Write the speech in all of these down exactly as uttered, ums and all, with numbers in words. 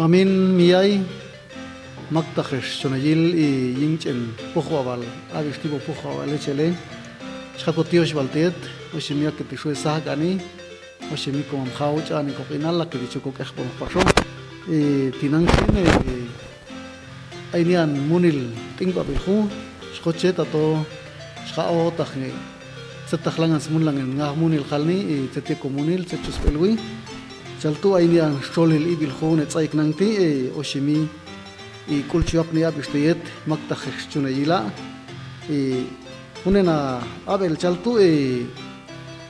Amin miyai, maktax xechunayil i yingch'en puxbabal, abix tibo puxbabal echele, xkako tiox bal tiet, oxi miyakit i xue sahgani, oxi miko mamxau ch'ani ko q'inal laki di chuko k'exbon paxo, i tinangsin i Ai nian munil t'ingbabil xu, xkoche tato, xka'o tax nge', tset tax langan smunlangen ngah munil xalni, i tset tieko munil, tset chus p'elwi. Chal tu' ai nian xolil ibil xu ne ts'aik nang ti, i oxi mi, i k'ul chuyap ni abix teyet, maktax xechunayila', i une na abel chal tu', i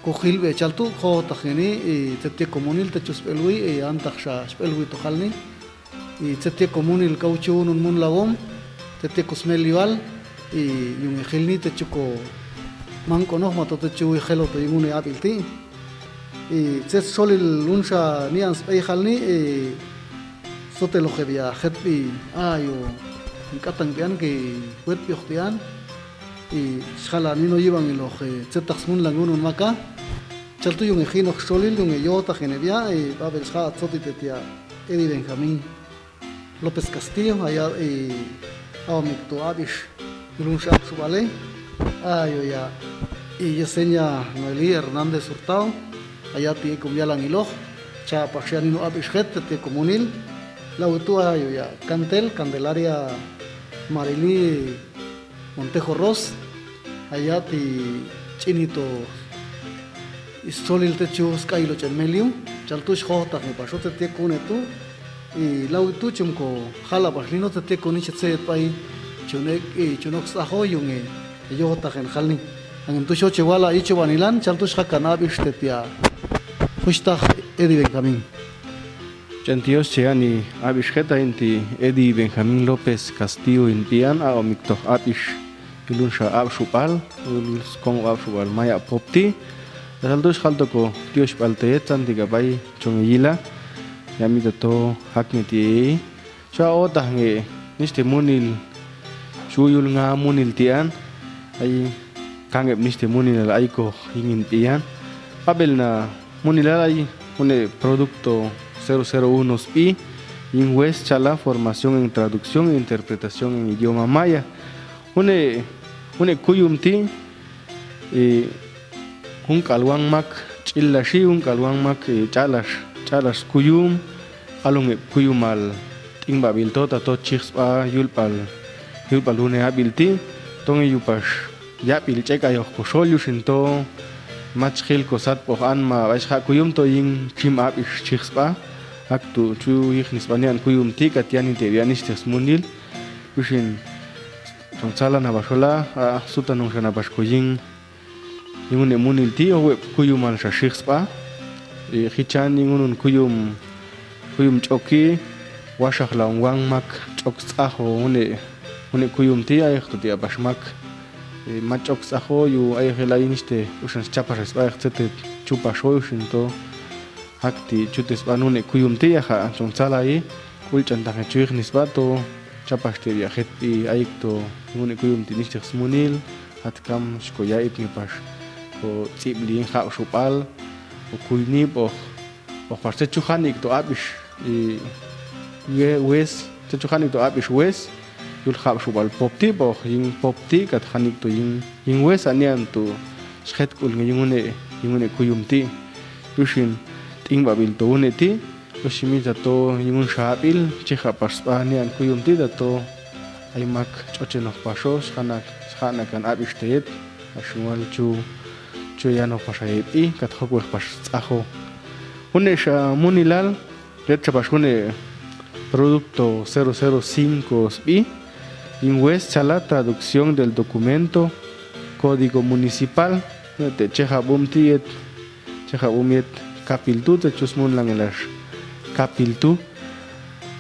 kuxil be chal tu', xo tax ngeni, i tset tieko munil, tset chus p'elwi, i antax xa xp'elwi to xalni. I tset tieko munil kauchu nun mun lawom, tset tieko smel yual, i yunge xilni tset chuko mangko noh mato tset chu i xelo to yungune abil ti. I tset solil lunsa nian spei xalni, i sote loxe bia xet i ayo ngkatang tian ke kuet piox tian. I xala nino yiwang iloxe tset tax mun langunun maka. Chal tu yunge xinox solil yunge yo tax ngene bia, i babel xa atsot i tetia. Edi Benjamín López Castillo, aya i awamik tu abix ilun sya absu bale, ayo ya i Yesenia Noeli Hernández Hurtado, aya ti ikum yalang ilox, cha paxian inu abix xet, teti kumunil, lau tu ayo ya Kantel, Candelaria Marili Montejo Ros, aya ti ch'ini to Isolil te chu sk'ai lo ch'en meliu, chal tu xo tax nge paso te tie kune tu, i lau tu chum ko xala pax lino te tie kuni chet set pai, chun ek, i chun ok saxo yunge, yo tax en xal ni. Angin tu xo che wala i chu banilan, chal tu xakan abix te tia. Xux tax Edi Benjamín. Ch'en tios che ani abix xeta inti Edi Benjamín López Castillo intian a omik tox abix. Ilun xa abxubal, ul skong abxubal maya pop ti. Asal tu xal toko tios bal te tan tiga pai chong yila. Yami tato hak nge ti. Chua otah nge niste munil. Chuyul nga munil tian. Ai kangep niste munil ai ko ingin tian. Abel na munil ai une produkto cero cero uno spi. Ing wes chala formación en traducción e interpretación en idioma maya. Une, une kuyum ti, i, ungkal wang mak ch'ilasi, ungkal wang mak, i, ch'alas, ch'alas kuyum, alung e kuyum al t'ingbabil to, tato chixba, yulbal, yulbal une abil ti, tong e yupas, yabil ch'ek ayox ko sol yusin to, machxil ko satpox an ma, bai sxa kuyum to ying chim abix chixba, aktu chu yix nisba nian kuyum ti, katian inte bianis chixmunil, yusin, Chong chala na basola, a, sutan nong sana basko ying. Ying une munil ti, owe kuyum al sasix spa. I, hichan ying unun kuyum, kuyum choki, wasak laung wang mak, chok saho, une, une kuyum ti, ayo tu ti abas mak. I, ma chok saho, yu, ayo hela ini ste, usan chapa saspa, ayo te chupa so, usin to. Hak ti chutes banu ne kuyum ti ya ha, chong chala i, kul chantang e chuih nisba to, chapas ti ya het i aik to, ngune kuyum ti nis chek smunil, hat kam shko ya ip ngepas, ko tsip li hak shupal, ko kuini poh, poh pas te chuhan ik to abis, i, ye wes, te chuhan ik to abis wes, Yul hap shubal pop ti poh, ying pop ti kat hanik tu ying, ying wes anian tu, shet kul nge ying une, ying une kuyum ti. Yusin, ting babil tu une ti, yusin mi tato ying un shabil, chih hap pas anian kuyum ti tato. Ai mak, choche noh paso, shanak, shanakan abis tet, asungal chu, chu ya noh pas ai pi, kat hok weh pas aho. Une sha munilal, Ret chapas une producto cero cero cinco sbi, ying wes chala traducción del documento código municipal, te chehab um ti yet, chehab um yet kapil tu, te chusmun lang elas kapil tu.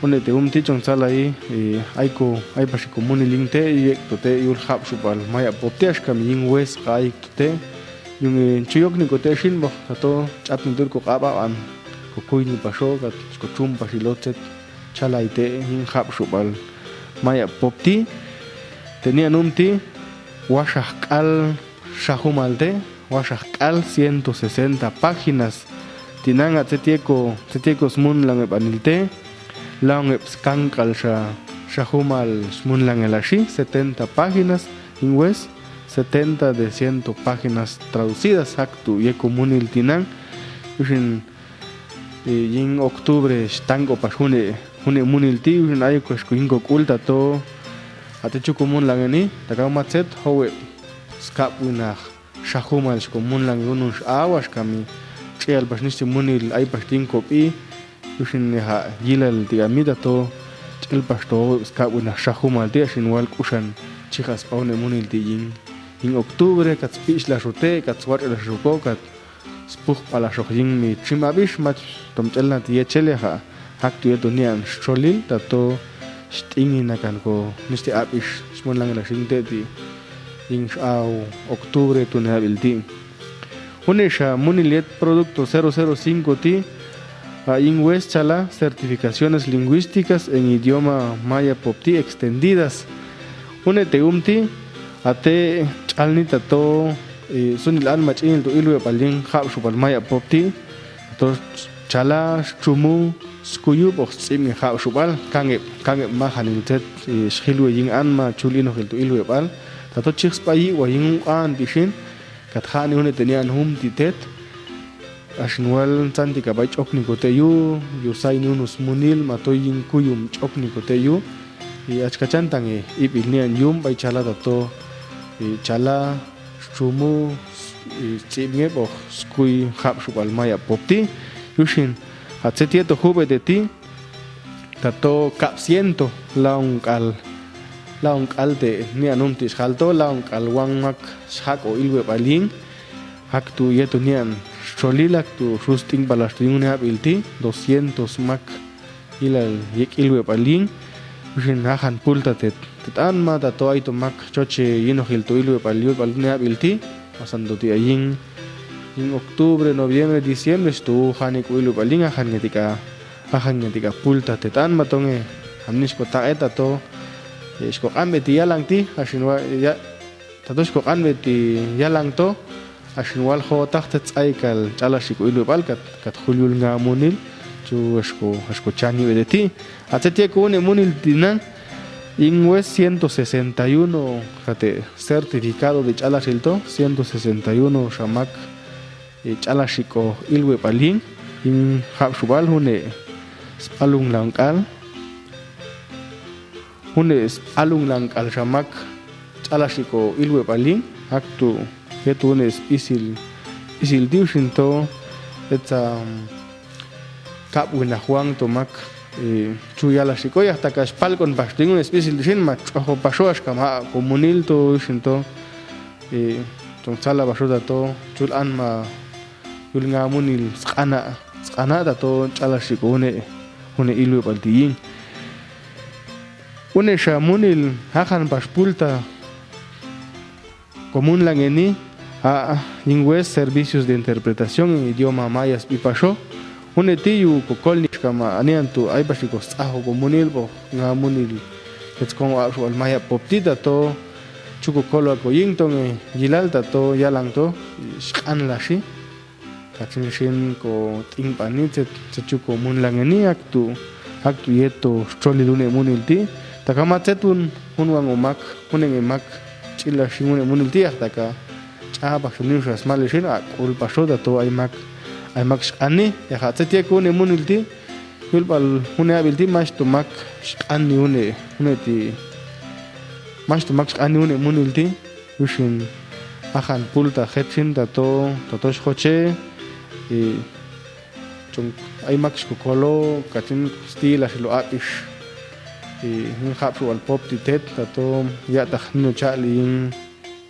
Une te um ti chong chala i, e, aiko, ai pasi ko muniling te, yek to te, yul hap shubal, maya pop te, ashkam ying wes, aik to te, yung, e, chuyok ni ko te shin boh, tato, chap ni tur ko kaba an. Ko kuini paso kat, ko chumpa si locet, chalai te, hing hap shubal. Maya pop ti, te nian um ti, wasah kal shahumal te, wasah kal ciento sesenta páginas. Ti nangat setieko, setieko smun lange banil te. Laong ep skangkal sya, syahumal smunlange lashi, setenta páginas, ing wes, setenta de siento páginas traducidas, hak tu ye ko munil tinan, usin, eh, ing octubre, stangko pas hune, hune munil ti, usin ayo ko, ko ing ko kul tato, ate chuku munlange ni, takau macet, howe, skap winah, syahumal siko munlange unun syawas kami, chial pas nisti munil, ai pas tingko pi, Yusin yaha yilal ti kami tato, ch'il pas to skap winah syahumal ti asin wal kusan chihas pau ne munil ti ying. Ying Oktubre kat spich la sute, kat swat la suko, kat spuh pala sok ying mi chim abis mat tom ch'il na ti ye ch'il yaha. Hak tu ye tu nian solil tato stingin akan ko nisti abis smunlang la sinte ti ying au Oktubre tu ne abil ti. Hune sha munil yet producto cero cero cinco ti, a, ing wes chala certificaciones lingüísticas en idioma maya pop ti extendidas. Hune te um ti, ate ch'al ni tato, e, sunil an mach'inil tu ilwe paling hap supal maya pop ti, tato chala, chumu, skuyu, poh ts'im nge hap supal, kangep, kangep mahan il tet, e, shilwe ying an ma chul inoh il tu ilwe pal, tato chih spayi wa ying an ti shin, Kat ha ni hune te nian hum ti tet. Asin wal cantik abai ch'ok ni kote yu, yu sai ni unus munil, mato ying kuyum ch'ok ni kote yu. I ach kacan tange, ip il nian yum bai chala tato. I chala, chumu, i ts'im nge poh, skui hap supal maya pop ti. Yusin, hat setie to hube te ti. Tato kap siento, laong kal, laong kal te, ni anum ti shal to, laong kal wang mak shak o ilwe paling, hak tu ye tu nian, sholilak tu, sus ting palas tu yung ni hap il ti, doscientos mak, ilal yek ilwe paling, usin hahan pul ta tet, tet an ma tato ai tu mak, choche yinoh il tu ilwe paling, paling ni hap il ti, pasan tu ti aying, ying Oktubre, Nobiembre, Disiembre, stu, hanik ilwe paling, hahan ngetika. Ahan nge tiga pul ta tetan matonge. Amnis ko taet ato. Ya, isko kambe ti yalang ti, asin wa, ya, tato isko kambe ti yalang to, asin wal ho tak tet ai kal, chala siko ilu pal kat, kat hulyul ngamunil, cu asko, asko chani wede ti. Atet ye ko une munil ti nang, ing wes ciento sesenta y uno, kate, certificado de chala sil to, ciento sesenta y uno, samak, E, chala siko ilwe paling, ing hap subal hune spalung langkal, hune spalung langkal samak, chala siko ilwe paling, hak tu, ye tu hune spisil, spisil diu sinto, etsa, mm, kap wina huang tu mak, e, cu yala siko yah taka spalkon pas tu ing hune spisil diu sin mak, oho pasoas kama komunil tu sinto, E, tong chala baso tato, cul an ma, yul ngamunil, skana, skana tato, chala siko une, une ilwe pal ti ying. Une sha munil, hahan pas pulta, komun lang ini, a, ying wes servicios de interpretación en idioma maya sbi paso, Hune ti yu kokol ni kama anian tu ai pasi ko staho komunil po ngamunil. Hetskong wa sual maya pop ti tato, cu kokol wa ko ying tong e, yilal tato, yalang to, shkan la shi. Kacin shin ko ting pani cet, cecu komun lang ini ak tu, ak tu ye to, sholil une munil ti, takama cetun, hun wang omak, hune ngemak, cila shi hune munil ti ah taka. Ca paso ni usa smali shin, a, kul paso tato ai mak, ai mak shkan ni, ya ha, cetie ku hune munil ti, yul pal hune abil ti mas tu mak shkan ni hune, hune ti, mas tu mak shkan ni hune munil ti, yusin, ahan pul ta het shin tato, tato shkoche, i, Cung ai mak shkokolo, kacin sti la shilo abis. I, hap sual pop ti tet, tato, ya tah nino cak ling,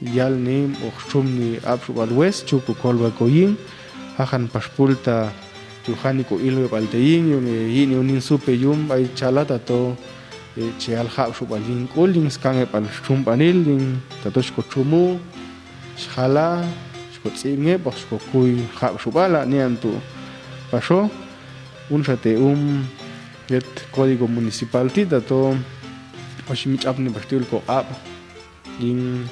yal ni, oh sum ni, ap sual wes, cu kokol wa ko ying, hahan pas pul ta, cu hani ko ilwe pal te ying, yung e, yi ni unin supe yum, ai chala tato, e, cial hap sual ying kul, ying skange pal sum panil, ying, tato shko cumu, Shkala, shko ts'inge, poh shko kui, hap shubala nian tu. Paso, un sate um, yet kodigo munisipal ti tato, osi micap ni pasti ul ko ap. Ing,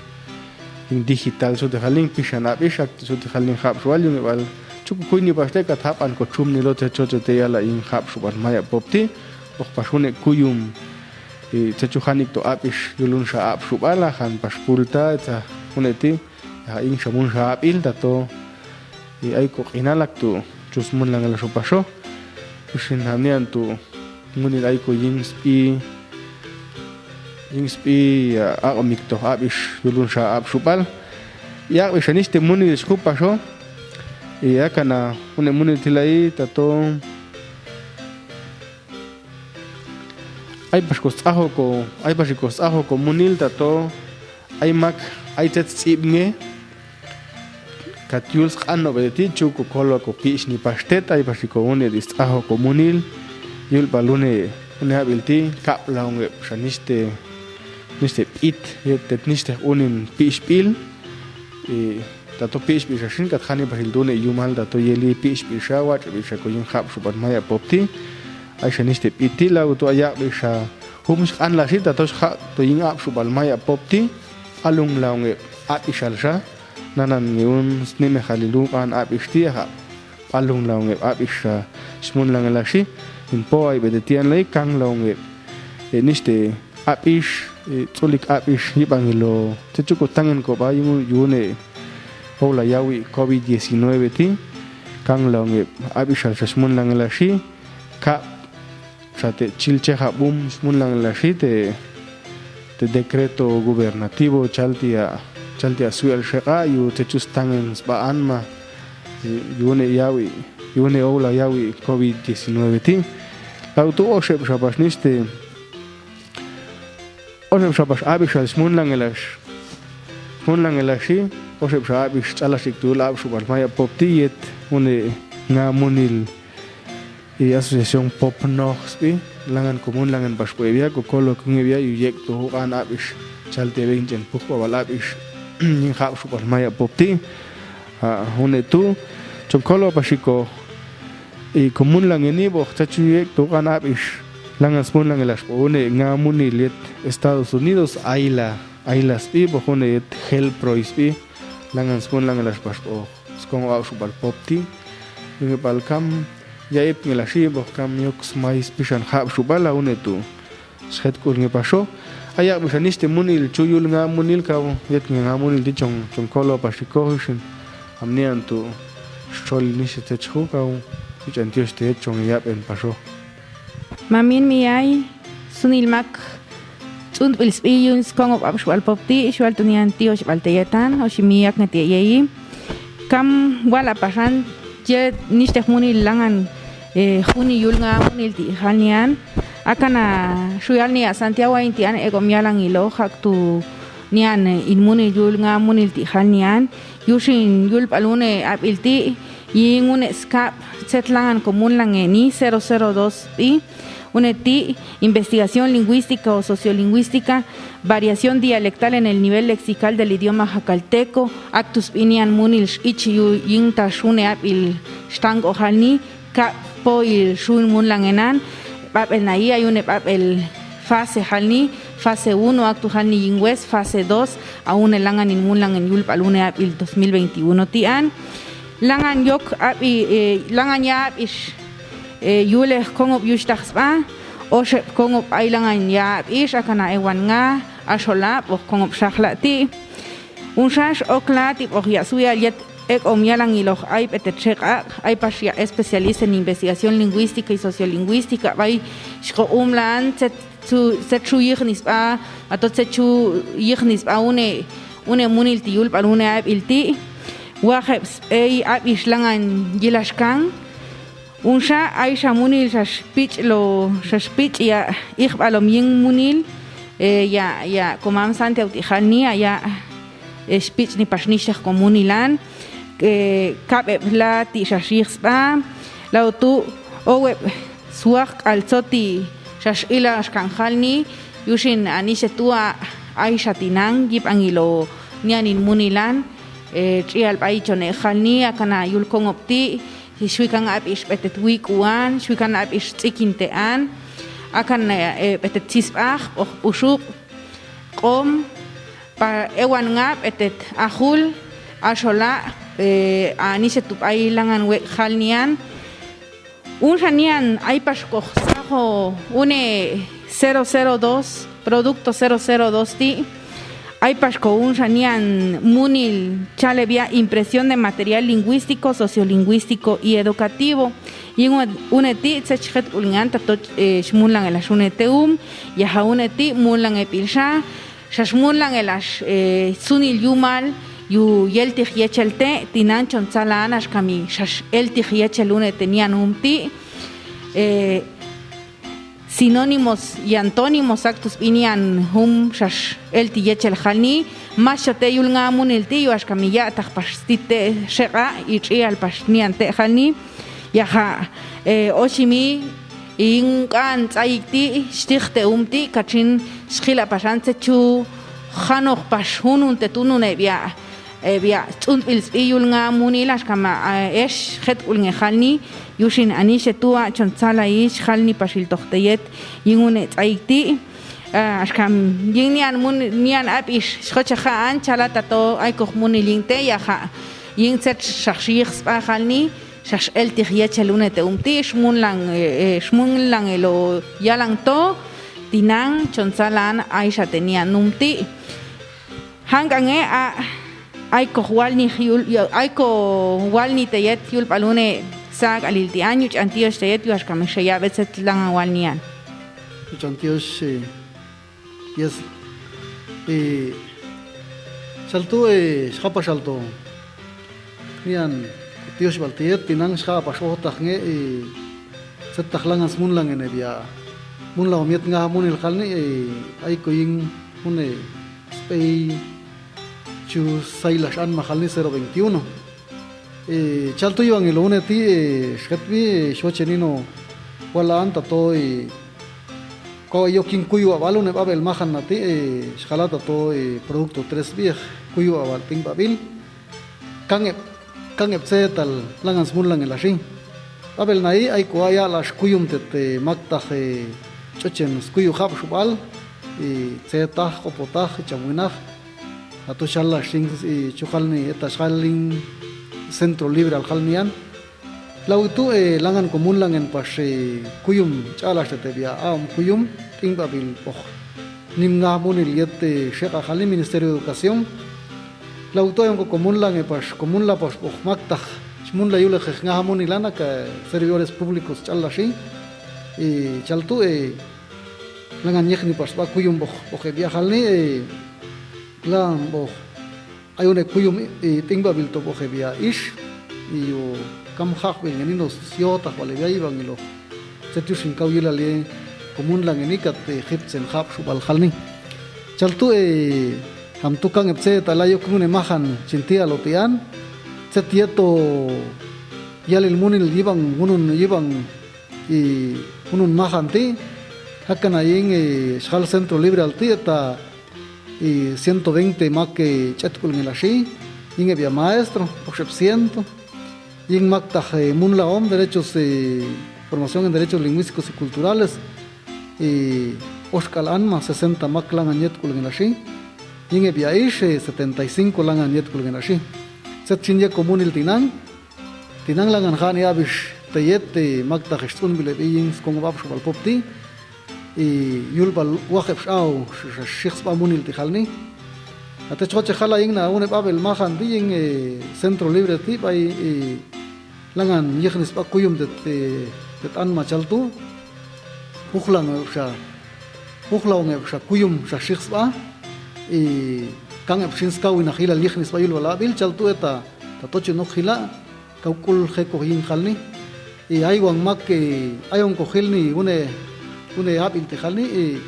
ing digital suti haling pisan ap isak, suti haling hap shubal yung ibal. Cukup kui ni pasti kat hapan ko cum ni lo te co te yala ing hap shubal maya pop ti. Ox pas une kuyum, i, cecu hanik to abis yulun sa abis ubala han pas pulta, ca une ti, ya, ing samun sa abil tato, i, ai ko kinalak tu, cus mun lang la so paso, usin hamian tu, Ngunil ai ko ying spi, ying spi, ya, ak mik toh abis yulun sa abis ubal. Ya, bisa niste munil skupa so. Iya, kana une munil tilai tato. Ai pas ko saho ko, ai pas ko saho ko munil tato. Ai mak, ai cet sib nge. Kat yul sqan no bede ti, chu ko kolo ko pis ni pastet, ai pasi ko une di saho ko munil, yul palune, une abil ti, kap laung e sa niste, niste pit, ye tet niste unin pis pil, i, tato pis pil sa sin, kat hani pasil tune yumal tato yeli pis pil sa, wac pil sa ko yung kap supan maya pop ti, ai sa niste pit ti, lau tu ayak pil sa, hum sqan la si, tato skak to yung ap supan maya pop ti, alung laung e, ap isal sa, Nanan ngiun snime halilu kan abis ti aha. Palung laung ep abis sa smun lang lasi. Inpo ai bede tian lai kang laung ep. E niste abis, e, culik abis ipangilo. Cecuku tangen ko bayung yune. Hau la yawi covid diecinueve ti. Kang laung ep abis sa smun lang lasi. Kak Sa te chilche habum smun lang lasi te, te decreto gubernativo chaltia, chaltia suel seka yu te chus tangen sbaan ma, yu ne yawi, yu ne oula yawi covid diecinueve ti. Lau tu osep sapas niste, osep sapas abis sal smun lang las, smun lang lasi, osep sa abis chalas ik tu la abis ubal maya pop ti yet, une nga munil. I asosiasion pop noh spi, langan komun langan pas pue bia, ko kolo kunge bia, yu yek tu hukan abis, chalte beng chen puk pa bal abis, nying hap supal maya pop ti, ha, hune tu, chom kolo pasi ko, i komun langan ni boh, chachu yek tu hukan abis, langan smun langan las po, hune nga munil yet Estados Unidos, aila, aila spi, boh hune yet hel proi spi, langan smun langan las pas po. Skong wak subal pop ti, ingi pal kam, yaip ngi lasi boh kam yok smai spisan hap subal laune tu. Shet kul ngi paso, ayak bisa niste munil, chuyul nga munil kau, yet ngi nga munil ti chong, chong kolo pasi kohusin. Amnian tu, soli niste chechhu kau, yuchan tios te chong yap en paso. Mamin miyai, sunil mak, tsuntpil sbiyun, skongop ap sual pop ti, sual tunian tio sibal teyatan, osi miyak nge tiek yei. Kam wala pasan, je niste huni langan, eh, huni yul nga munil ti hal nian. Akana suyal nia Santiago intian ego mialang ilo hak tu nian, eh, in munil yul nga munil ti hal nian. Yusin yul palune abil ti, yingune skap, set langan komun lange ni, cero cero dos i, Une ti, investigación lingüística o sociolingüística, variación dialectal en el nivel lexical del idioma jacalteco, aktus binian munil sh-, ich yu ying ta shune abil shtang o hal ni, ka po il shun mun langenan, babel na i ayune babel fase hal ni, fase uno aktu hal ni ying wes, fase dos, aune langan in mun langen yul palune abil dos mil veintiuno tian. Langan yok abi, eh, langan ya abi sh-, eh, yuleh kongop yush tax ba, oshep kongop ai langan ya abi sh-, akana ewan nga, asholap, oh kongop shakla ti. Unshash okla ti, oh ya suya liat ek om ya langiloh ai petet shek ak, ai pas ya especialista en investigación lingüística y sociolingüística, bai shko umlan, set su, set su yihnis ba, ato set su yihnis ba une, une munil ti yul palune abil ti, waheb s-, ei abi sh-, langan yilash kang, unsha ai sha munil sha shpich lo, sha shpich ya, ih balom ying munil, eh, ya, ya, komam santi au ti hal ni, ya, ya, eh, shpich ni pas ni shah komunilan, eh, kabeb la ti sha shih sba, lau tu, oweb, Suak kal soti, sha sh-, ila shkan hal ni, yusin ani setua, ai sha tinang, gib angilo, nian in munilan, eh, trial bai chone hal ni, akana yul kongop ti, si shwikan abi sh-, betet wikuan, shwikan abi sh-, tsikinte an, akan, eh, betet sisbah, oh, usuk, kom, pa, ewan nga, betet ahul, ashola, eh, ani setup ai langan wek hal nian, Unsha nian aipax ko saho une cero cero dos, producto cero cero dos ti, aipax ko unsha nian munil chale bia impresión de material lingüístico, sociolingüístico y educativo. Yin une ti, tse xjetk'ulngan tato, eh, xmunlan elax une te um, yaja une ti, munlan epilxa, xax munlan elax, eh, sunil yumal, yu yeltij yechel te, tinan chon tsalan axka mi, xax eltij yechel une te nian um ti, eh, sinónimos y antónimos, actos binian um xax elti yechel jalni, max chate yul nga munil ti, yu axka mi ya'taj pax sti te xek'a, ich'ial pax nian te jalni, yaja, eh, oxi mi, Yin k'an ts'ayik ti, xtij te um ti, kachin xjila' paxan tse chu janoj pax junun te tunun e bia, e bia ts'untbil sbi yul nga munil axka ma, a, ex jetk'ulnge jalni, yuxin anixe tuwa' chon tsala ix jalni paxil toj teyet, yin une ts'ayik ti, a, axka yin nian mun-, nian abix xjoche ja'an chala tato ay koj munil yin te, yaja yin tzet xax yij sba jalni, xax eltij yechel une te um ti, xmunlan, e, e, xmunlan elo yalan to, tinan chon tsalan ay xa te nian um ti. Jank'ange a, ay koj walni yul, ay koj walni teyet yul bal une sak'alil ti an, yuch'an tiox teyet, yu axka mi xe ya'be tzet langan walni an. Yuch'an tiox, e, Yes. E, xal tu, e, xjapa xal tu. Nian, tiox bal teyet, tinan xjapa xojtaj nge, e, tzetaj langan xmunlan nge ne bia. Munlan o miet nga munil jalni, e, ay ko yin, une, spei, chu sai lax anma jalni cero veintiuno. E, chal tu yibang ilo une ti, e, xjetbi, e, xjoche nino walaan tato, e, kau iyo kin kuyu abal une babel majan nati, e, xjala tato, e, producto tres bi, e, kuyu abal ting babil. Kangep, kangep tse tal langan xmunlan nge laxi. Babel nai, ay ko aya lax kuyum tete maktaj, e, chochen skuyu jab xubal, e, tsetaj, kopotaj, chamuinaj, Atu xal la xin, i, chu jalni, eta xal lin centro libre al jalni an. Lau itu, e, langan komunlan ngen pax, e, kuyum, ch'alax tete bia aom kuyum, t'ingbabil, poj. Nim nga munil yet, e, xeq a jalni Ministerio de Educación. Lau itu ayong ko komunlan ngen pax, komunlan pax, poj, maktaj. Xmunlan yulej nga munil anak, e, servidores públicos ch'alax xin. I, chal tu, e, langan nyejni pax ba kuyum poj, poj e bia jalni, e, Lam, boh. Ayune kuyum i, i, t'ingbabil to boh e bia ix. Iyo, kam jaq bil ngen ino siotaj bale bia ibang ilo. Tse tu sin kau yilal ye komunlan ngen ikat, e, jipsen jab xubal jalni. Chal tu, e, ham tukang epse ta layo kumune majan cintia lo tian. Tse tie to yalil munil yibang, munun yibang, i, munun majan ti. Hakan aying, i, xal centro libre al ti eta i, ciento veinte mak, e, ch'etkul ngen laxi, ying e bia maestro, oxeb ciento, ying maktaj, e, munlaom derechos, e, formación en derechos lingüísticos y culturales, i, oxk'al anma sesenta mak langan yetkul ngen laxi, ying e bia ix, e, setenta y cinco langan yetkul ngen laxi. Tset chin ye komunil tinan, Tinan langan jani abis teyet, e, maktaj ix t'unbil e biying skong bab xubal pop ti, i, yul bal wajeb xau, x-, x-, xix sba munil ti jalni. Ate choche jala ying na une babel majan ti ying, e, centro libre ti bai, i, langan yejni sba kuyum tet, e, tet anma chal tu. Jujlan nge xa, jujlan nge xa kuyum xa xix sba, i, kan nge xin skau ina jilal yejni sba yul bal abil chal tu eta, ta tochun ok jila, Kau kul jeko ying jalni. I, aiwang mak, i, aiwang ko jilni, une, une abil te jalni, i,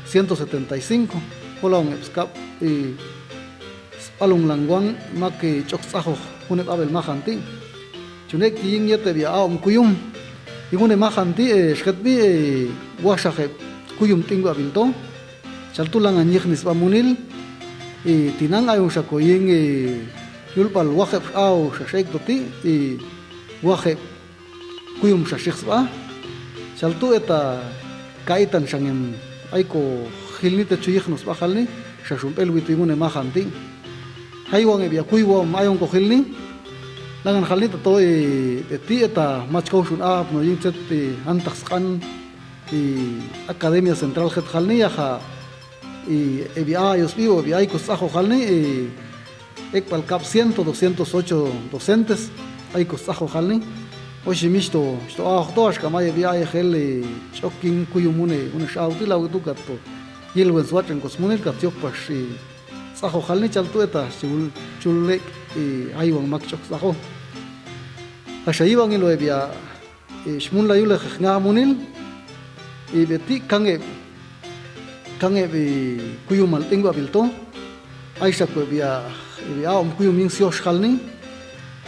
ciento setenta y cinco. Jolong ep skab, i, spalung langguang mak, i, chok tsahoj, une babel majan ti. Chunek ti ying yete bia aom kuyum. Ying une majan ti, e, sket bi, e, wasa jep kuyum ting babil to. Chal tu langan yejni sba munil, i, tinan ayong sako ying, i, yul bal wajeb au sa sek to ti, i, wajeb kuyum sa sik sba. Chal tu eta kaitan sangem ai ko jilni te chu yejno sba jalni, sa sumpel witu ying une majan ti. Hai wang e bia kuy wam ayong ko jilni. Langan hal ni tato i beti eta mach kousun a pno yin cet i antak sekan i Akademia Sentral het hal ni yaha i ebi a yos bi o ebi a ikos aho hal ni i ek pal kap ciento, doscientos ocho docentes a ikos aho hal ni. O si mis to, to aho to as kamai ebi a hel i choking kuyum une, une sao ti lau tu kat to. Yil wen suat en kos munil kat yok pas i Tsaho hal ni chal tu eta, chul-, chulek i haiwan mak chok tsaho. Hasha iwang ilo e bia, i shmun layu le ngaha munil, i beti kange, kange bi kuyumal ting babil to. Aisa kue bia, i bia om kuyum ing sios hal ni.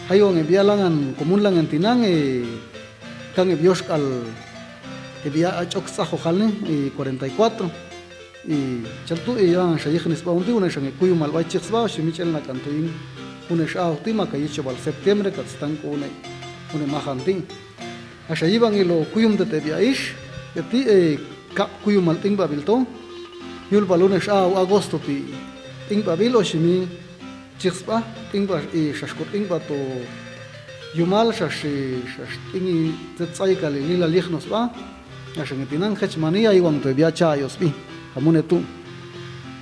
Haiwan e bia langan, komun langan tinang, i kange bios kal, i bia chok tsaho hal ni, i cuarenta y cuatro. I chal tu i yang sha yihnis ba unti une shange kuyumal bai chihs ba, shimi chel na kanto ing une sha uhti maka yicho bal Septiembre kat stang ku une, une mahan ting. Asha yibang ilo kuyum tete bia ish, yati e kap kuyumal ting babil to. Yul bal une sha Agosto ti ting babil o shimi Chihs ba, ting ba, i, shash kut ting ba tu yumal, shash, shash ting i, zet sai kali lila lihnos ba, nga shange tinang hech mani ai wang tu bia cha yos bi, hamune tu.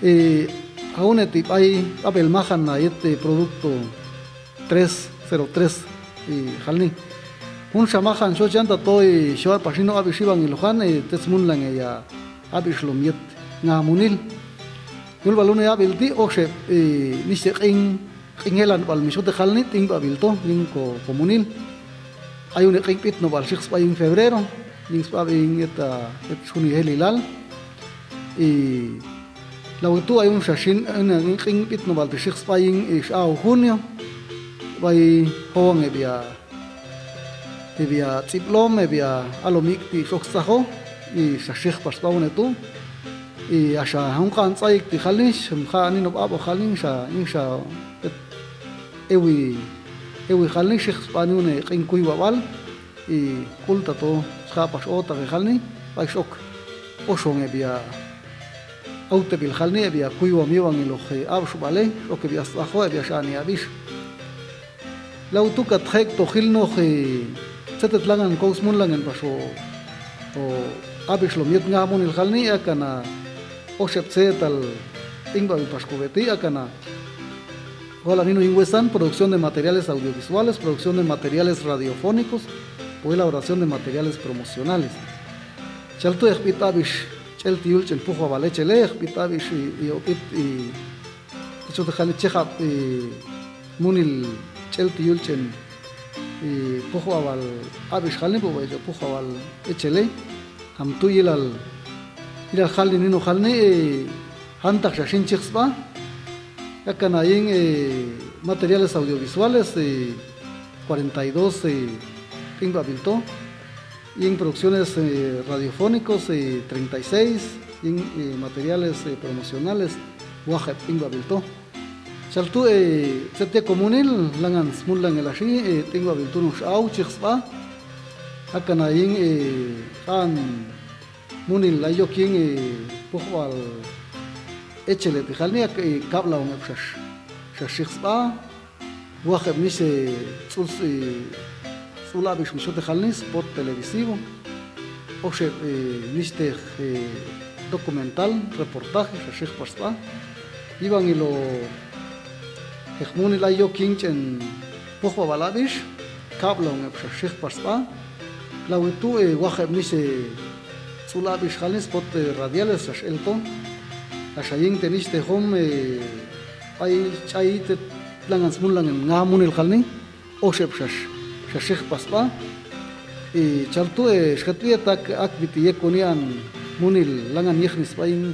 I, haune ti bai, abel mahan na yet, i, produkto tres cero tres, i, hal ni. Hun sha mahan sho jan ta to, i, sho pasino abi shibang i luhan, i, tes mun lange ya, abi shlom yet, nga munil. Yul balune abil ti, oh, se, i, ni se qing, qing helan bal miso te hal ni, ting babil to, ning ko, komunil. Ayune qing pit no bal sik spa ing febrero, ning spa ing eta, et suni helilal. I, lau tu ayun sasin, ina, ning qing pit no bal te sik spa ing, i, au hunio. Bai hong e bia. Te bia tsiplom, e bia alomik ti sok saho, i sasih pas paune tu. I asa hong kan saik ti halis, hong ka ni nop abo halis, sa, ing sa, et, ewi, ewi halis, sih paniune, kingkui wawal, i kul tato, sa pas ota ke halis, pai sok, osong e bia, au te bil halis, e bia kui wami wangi loh, e, abo subale, sok e bia saho, e bia sani abis. Lau tu kat hek to hil noh, e, setet langan kous mun langan paso. O, abis lom yet nga mun il hal ni, akana, o, sep setal, ting babi pasko beti, akana. Wala nino ingwesan, producción de materiales audiovisuales, producción de materiales radiofónicos, o elaboración de materiales promocionales. Chal tu ek pit abis, chel tiul chen puho wale chele, ek pit abis i, i, o, pit i, Iso te hal ni chehap, e, munil chel ti yul chen, e, puho awal abis hal ni, bo bai puho awal echele, ham tu yilal, yilal hal ni nino hal ni, e, hantak sasin chihs ba, akana ing, e, materiales audiovisuales, e, cuarenta y dos, e, ping babil to, ing producciones, e, radiofónicos, e, treinta y seis, ing, e, materiales, e, promocionales, wahep, ing babil to. Chal tu, e, setia komunil, langan smul langan lasi, e, ting babil tu nus au, chihs ba. Akana ing, e, kan munil layok ing, e, pohwal, echele ti hal ni, ak, e, kap laung ep sas, sas chihs ba. Wahep ni se, sul, e, sul abis miso te hal ni spot televisivo. Osep, e, ni se te, e, dokumental, reportaje, sasih pas ba. Ibang ilo, hek muni lai yo king chen, poh ba bal abis, kap lo ngep sasih pas ba. Lau itu, e, wahep ni se, sul abis hal ni spot, e, radiales sas elto. Asaying tenis te hom, e, Ai, ai, te langan smul langan nga munil hal ni, osep sas, sasih pas ba. I, chal tu, e, skat wi tak ak biti ye kunian munil langan yeh ni spa ing,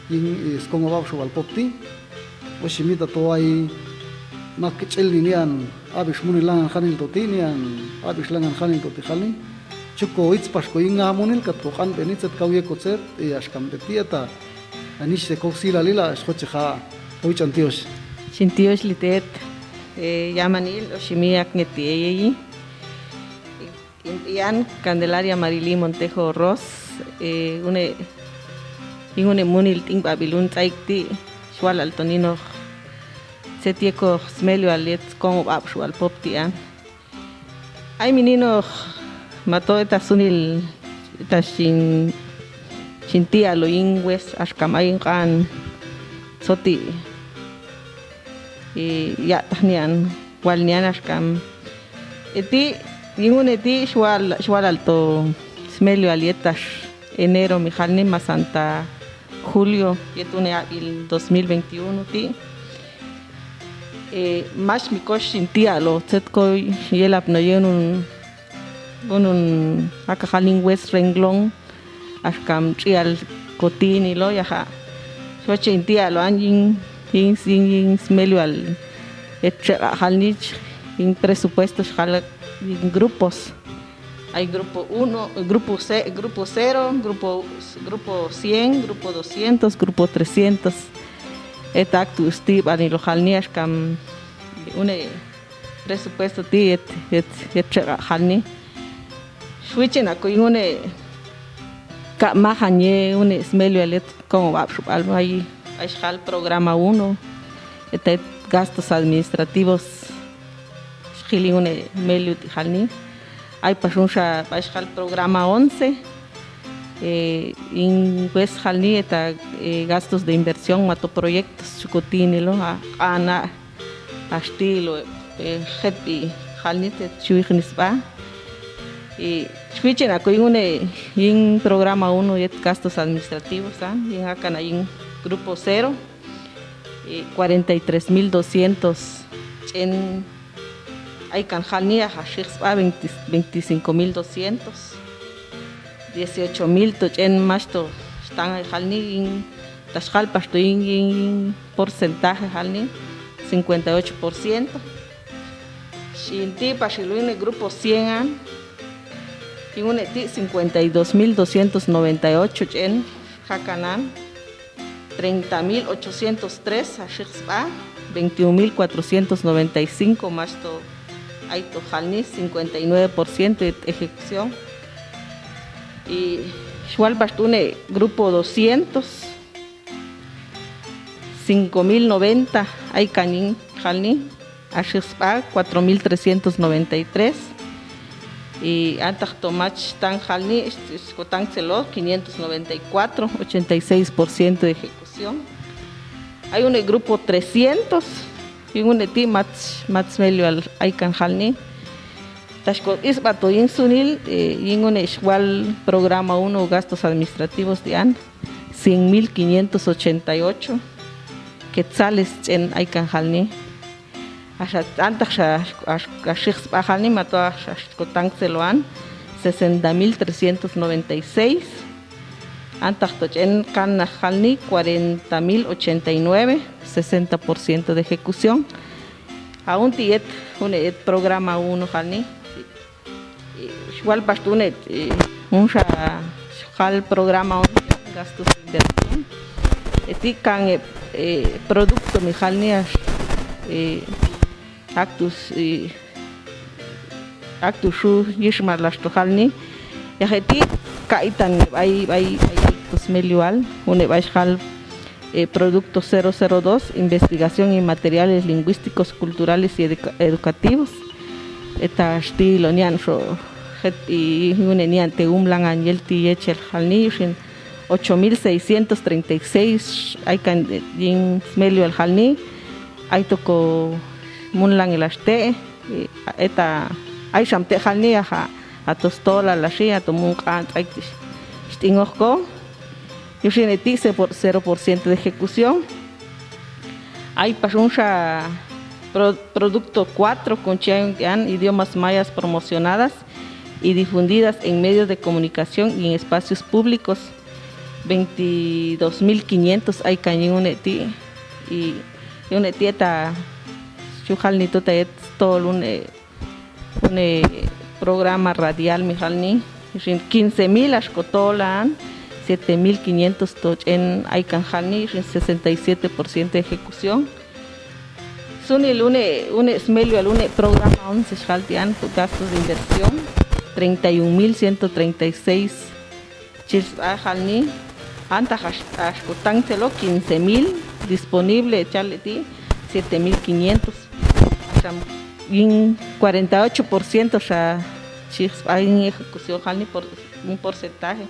ing, i, skongo bab subal pop ti. Osi mita to ai, mak kecil ni nian, abis munil langan hanil to ti nian, abis langan hanil to ti hal ni. Cuko its pas ko ing nga munil kat ko kan penit set kau ye kot set, i, as kam te ti eta. Ani se kok sila lila, sko ceha. Oi, chantios. Chantios litet. E, yamanil, oshimiak ngeti e, e, e. Impian Candelaria Marily Montejo Ros, e, une, ing une munil ting babilun taik ti, sual altonino. Setieko smelio aliet, kong bab sual pop ti an. Ai minino mato eta Sunil, eta sin, sin tia lo ing wes axka ma ing qan soti. I, ya tah nian, wal nian axka. Eti, ing une ti sual, sual alto smelio alietax enero mi xal ni ma santa julio, yet une abril dos mil veintiuno ti. E, max mi kox sin tia lo, tset ko yelap no yen un, un, un, aka xal ning wes renglón, axka mch'ial kotini lo ya ha. Suache in tia lo an yin, yin, yin, yin smelio al, etxeq xal ni, yin presupuesto xal yin grupos. Ai grupo uno, grupo ce-, grupo cero, grupo, grupo cien, grupo doscientos, grupo trescientos. Eta aktu sti bani lo xal ni axka, mm, une presupuesto ti et, et, etxeq xal ni. Xwichin aku yin une, ka majan ye une smelio al et, como va, xu bal, ai, ai xal programa uno. Eta et gastos administrativos. Xkilin une melio ti xal ni. Ai pax un xa, pax xal programa once. E, in wes xal ni eta, e, gastos de inversión mato proyectos xu kotini lo, a, ana, axti lo, e, jet i xal ni te xwichin sba. I xwichin aku yin une, yin programa uno yet gastos administrativos, a, yin akan a yin grupo cero. I cuarenta y tres mil doscientos ch'en aikan xal ni, a xix sba veinte, veinticinco mil doscientos. Dieciocho mil to ch'en max to xtan ai xal ni, yin ta xal pax to yin, yin, yin porcentaje xal ni, cincuenta y ocho por ciento. Xi in ti pax ilo yin grupo cien an, yin une ti cincuenta y dos mil doscientos noventa y ocho ch'en xakanan. Treinta mil ochocientos tres a xix sba, veintiún mil cuatrocientos noventa y cinco max to ai to xal ni, cincuenta y nueve por ciento de ejecución. I xwal pax to une grupo doscientos, cinco mil noventa aikan yin xal ni, a xix sba cuatro mil trescientos noventa y tres. I antax to max xtan xal ni, xkotantzel lo quinientos noventa y cuatro, ochenta y seis por ciento de ejecución. Ai une grupo trescientos, yin une ti max, max melio al aikan xal ni. Ta xkotxis sba to yin sunil, e, yin une xwal programa uno gastos administrativos ti an, cien mil quinientos ochenta y ocho quetzales ch'en aikan xal ni. Axa antax xa, ax, a xix sba xal ni mato axa xkotantzel lo an, sesenta mil trescientos noventa y seis. Antax to ch'en kan xal ni, cuarenta mil ochenta y nueve, sesenta por ciento de ejecución. Aún ti et, une et programa uno xal ni. I xwal pax to une, i, un xa xal programa once, gastos de inversión. Eti kan, e, e, producto mi xal ni ax, e, actus, e, actus xu yixmal ax to xal ni. Yax eti ka itan b'ay, b'ay, b'ay actus melio al, une b'ay xal e, producto cero cero dos, investigación en materiales lingüísticos, culturales y educa-, educativos. Eta xti lo nian xo, jet i, une nian te umlangan yel ti yechel xal ni, yuxin ocho mil seiscientos treinta y seis, aikan, e, yin smelio al xal ni, ai toko munlan el axte, e, eta, ai xam te xal ni, axa, ato stolal axi, ato mun q'an, ai, xt'ingoj ko, Yuxin eti cero por ciento de ejecución. Ai pax un xa pro-, producto cuatro, kuncian idiomas mayas promocionadas y difundidas en medios de comunicación y en espacios públicos, veintidós mil quinientos aikan yin une ti, i, yin une ti eta, xu jal ni tu ta et tol une, une programa radial mi jal ni, xin quince mil axko tolan, siete mil quinientos to ch'en aikan jal ni, xin sesenta y siete por ciento de ejecución. Sunil une, une smelio al une programa once xal tian, gastos de inversión, treinta y un mil ciento treinta y seis. Chil sba jal ni, antax ax-, axko tanchelo quince mil, disponible chal ti siete mil quinientos. Axan yin cuarenta y ocho por ciento sha chijsba yin ejecución hal ni por, yin porcentaje.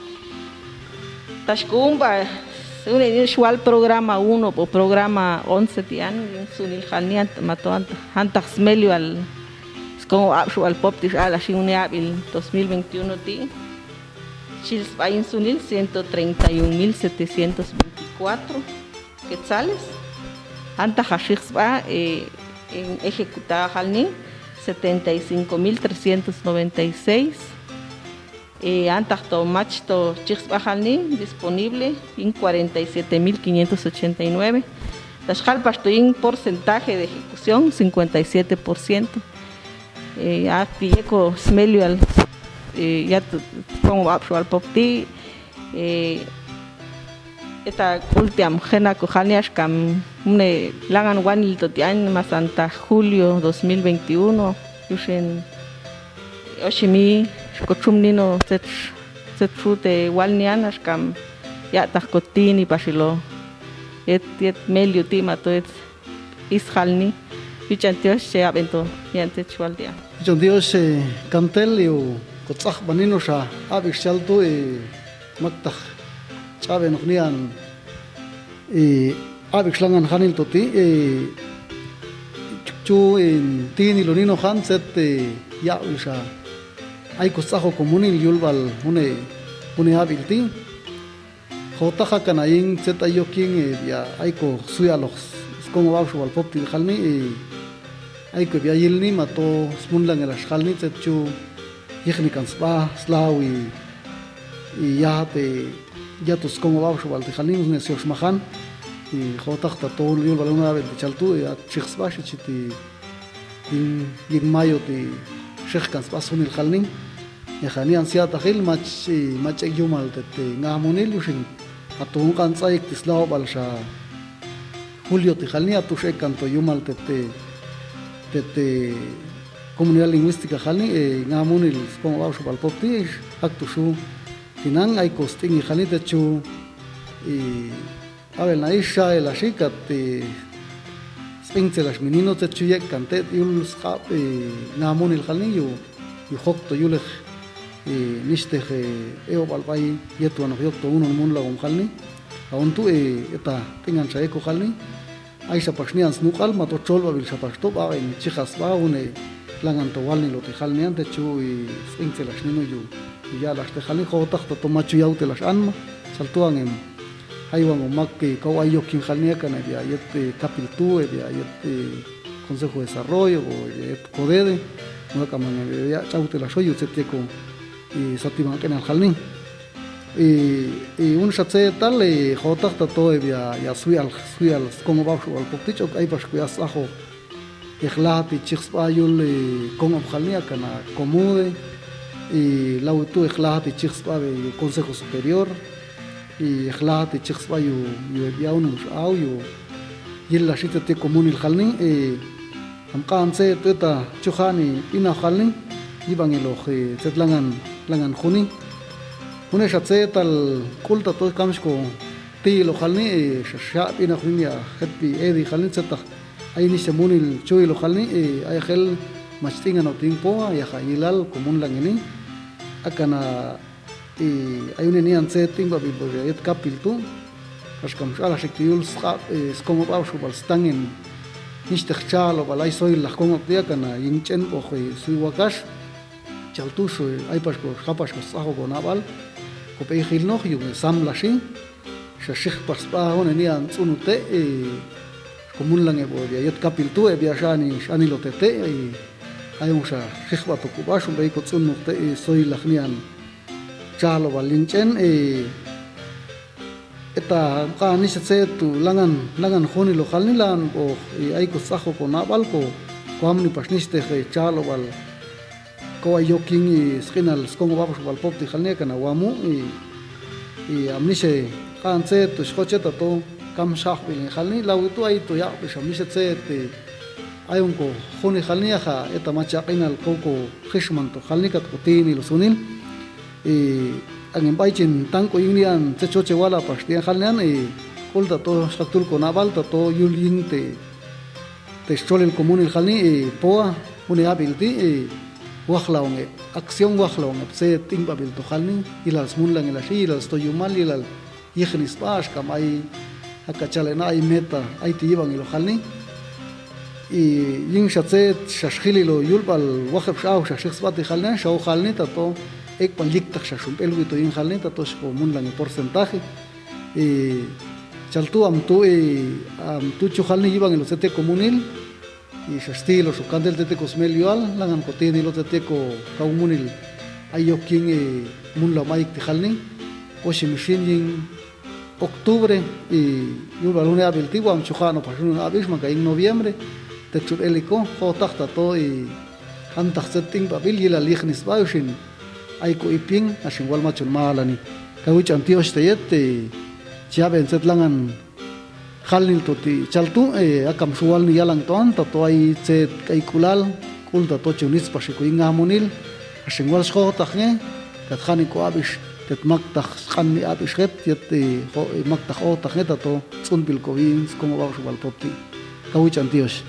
Taxkuun ba, según yin xual programa uno o programa once tian, yin sunil hal ni ant-, mato ant-, antag smelia al skon o abxu bal pop ti xal a xin uni abil dos mil veintiuno ti, xilsba yin sunil ciento treinta y un mil setecientos veinticuatro quetzales. Antag a xijsba, eh, en ejecutar hal ni setenta y cinco mil trescientos noventa y seis. Eh, antag to mach to chijsba hal ni disponible yin cuarenta y siete mil quinientos ochenta y nueve. Taxal pax to yin porcentaje de ejecución cincuenta y siete por ciento. Eh, a ti yeko smelia al, eh, ya to pongo abxu bal pop ti, eh, eta k'ul ti am jena ko hal ni axka mune langan wanil to ti an mas antag julio dos mil veintiuno, yuxin oxi mi xko chum nino tzet, tzet xu te wal ni an axka ya'tag ko tini pax ilo et, et melia ti mato et is hal ni. Yuch'an tiox che aben to, yan tzet xwal ti a. Yuch'an tiox, eh, kantel yu ko tz'aj ba nino xa abix chal tu, eh, maktag ch'aben ok nian, eh, abix langan janil to ti, eh, chu, eh, tini lo nino jan tzet, eh, ya'wil xa ay ko stz'ajo ko munil yul bal une, une abil ti. Jo'otaj a kana yin tzet ay yok yin, eh, bia ay ko swi'al ok skon o abxu bal pop ti jal ni, eh, ay ko bia yil ni mato smunlangel a xjal ni tzet chu yijni kan sba slaw i, i ya te ya to skon o abxu bal ti jal ni, ne siox majan, i jo'otaj ta to yul bal una bel ti chal tu, i a chij sba xi chi ti yin, yin mayo ti xij kan sba sunil jal ni. Ya jal ni an sia tajil mach, mach ek yumal te, te ngaj munil yuxin. A to un kan tz'ayik ti slaw bal xa julio ti jal ni a to xij kan to yumal te, te, te, te comunidad lingüística jal ni, eh, ngaj munil skon o abxu bal pop ti, ak to xu. Tinan ay ko stingil jal ni te chu, i, Abel na ix xa el a xi kat, eh, sb'intzelax mi nino tzet chu yek kan te' yul sq'ab, eh, ngaj munil jal ni yu, yu jok to yulej, eh, nixtej, eh, e'obal b'ay yetwan ok yok to uno munlawom jal ni. A un tu', eh, eta t'ingan xa yeko jal ni. Ay xa pax nian snuk'al mato cholb'abil xa pax to b'aq'in chija sba un, eh, langan to walnilo ti jal nian te chu, eh, sb'intzelax nino yu, yu ya'lax te jal ni jo'otaj ta to machu yautelax anma. Chal tu' angem. Ay wan o mak, eh, kau ay yok yin jal ni a kana bia yet, eh, kapil tu', eh, bia yet, eh, Consejo de Desarrollo, o bia yet CODEDE, no a kana bia ch'autelax o yu tzet yeko, eh, satiban q'inal jal ni. Eh, eh, un xa tzetal, eh, jo'otaj ta to, eh, bia ya swi'al, swi'al skon o abxu bal pop ti ch'ok ay pax ko ya stz'ajo. Ejlajat i chij sba yul, eh, kon o jal ni a kana COMUDE, i lawi tu' ejlajat i chij sba be yu Consejo Superior, i ejlajat i chij sba yu, yu bia un mus au yu, yil la xi te ti ko munil jal ni, eh, am q'an tze tu' eta chujan i b'inaj jal ni, yib'an elo, eh, tzet langan, langan juni. June xa tzetal k'ul ta to kam xko ti lo jal ni, eh, xa, xa b'inaj juni a jet bi edi jal ni tzetaj. Ay nix xa munil chuy lo jal ni, eh, ay jel mach t'ingan o tin po, ya ja yilal ko munlang ini. A kana, eh, ay une nian tze t'in b'abil bo yet kapil tu'. Kax kam x'alaxik tu' yul sq'ab, eh, skon o b'abxu bal stangen. Nixtej chal o bal ay soyil laj kon o ti a kana yin ch'en b'oj, eh, suy wakax. Chal tu' xo, ay pax ko, ja pax ko stz'ajo ko nab'al. Ko b'ey jil noj yu, eh, sam la xi. Xa xij pax sba june nian tz'un u te', eh, ko munlang e bo bia yet kapil tu', eh, bia xani, xani lo te te', eh, ay un xa xij b'a to ko b'a xo b'ey ko tz'un u te', eh, soy laj nian chal o bal yin ch'en, eh, eta q'an nix tze tu' langan, langan juni lo jal ni lan bo, eh, ay ko stz'ajo ko nab'al ko, ko amni pax nixtej, eh, chal o bal Ko ay yok yin i sq'inal skon o b'abxu bal pop ti jal ni a kana wamu' i, i am nix e q'an tze tu' xjochet a to kam xja'ojb'il in jal ni, lawi tu' ay to ya'b'ix am nix e tze te ay un ko juni jal ni a ja eta machaq' q'inal ko, ko jixman to jal ni kat ko tini lo sunil. I angin b'ay chin tangk'u yin nian tze choche wala pax ti a jal nian i k'ul ta to xjaktul ko nab'al ta to yul yin te te xcholil ko munil jal ni i poa, Muni abil ti, eh, wah lao nge, aksion wah lao nge, se t'ingbabil to hal ni, ilal smunlang ilal si, ilal sto yumal, ilal yijni sba, axka ma ai, aka chale na ai meta, ai ti iban ilo hal ni. I, yin xa se, xa xili lo yulbal, wah eb xa, xa xik sba ti hal ni, xa hal ni, tato, ek pal yiktak xa xumpel wi to yin hal ni, tato, xko munlang i porcentaje. I, chal tu, am tu, i, am tu chu hal ni, iban ilo se te ko munil, I xa xtilo xo kantel tete ko smelioal, langan ko tini lo tete ko kau munil. Ai yok yin, eh, mun lam ai ti hal ni, ko si misin yin octubre, i yul balun abil ti, wam chuha no pasun abis, maka yin noviembre, te chul eliko, ko tak tato, i antak se t'ingbabil, yilal yijni sba, usin. Ai ko ipin, asin wal machun malani. Kau chan tios te yet, eh, chiaben set langan Hal nil to ti chal tu, eh, akam sual ni yalang toan, tato ai cet kai kulal, kul tato chunit pasi ku ingah munil, asing wal skotak nge, kat hani ko abis, tet maktak kan ni abis ket, yet, eh, ho, eh, maktak otak nge, tato tsunpil ko win, skong wau subal toti. Kau ican tios.